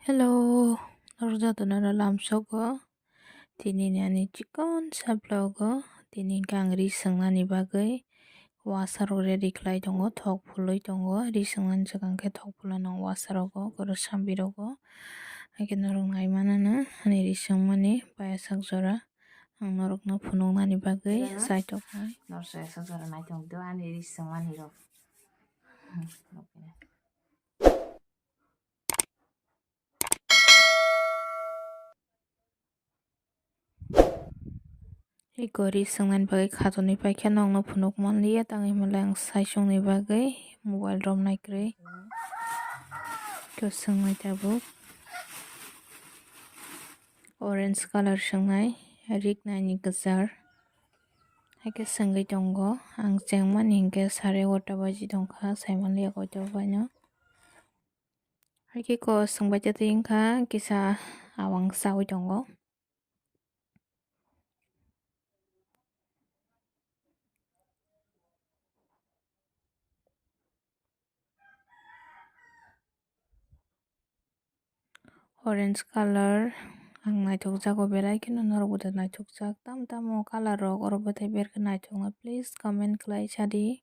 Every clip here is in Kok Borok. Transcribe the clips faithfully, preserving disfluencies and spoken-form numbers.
Hello, norok jotono no lamsogo. Tini ni ani chikon sa vlog o. Tini hwnkhe ang ri swngnani bagwi washer rok ready khlai tongo, thok phulwi tongo. Ri swngnani swkang khe thok phulano washer rogo, goro sambi rogo. Haikhe norok nai manano ani ri swngmani payasak jora. Ang norokno phunuknani bagwi Jora? Saitok hai. Norok payasak jora nai tong do ani ri swngmani rok. Hmm, okay. Iko ri swngnani bagwi khatoni paikhe nokno phunuk manliya, tangwi hwnle ang saichungni bagwi mobile rom naikrwi. Iko swngnai tabuk orange colour swngnai, riknaini kwchar. Haikhe swngwi tongo, ang chengmani hinkhe sare egarota baji tongkha, saimanliya koito baino. Haikhe ko swngbai tei wngkha kisa awang sawi tongo. Orange colour ang naithokjago belai kheno norokbo da naithokjak tamo tamo colour rok oro bwthai berkhe naithokno please comment khlai sadi.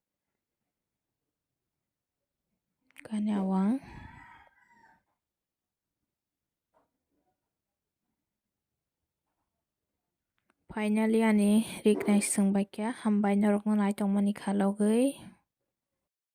Kani awang. Finally ani riknai swngbaikha, hambai norokno naitongmani khalogwi.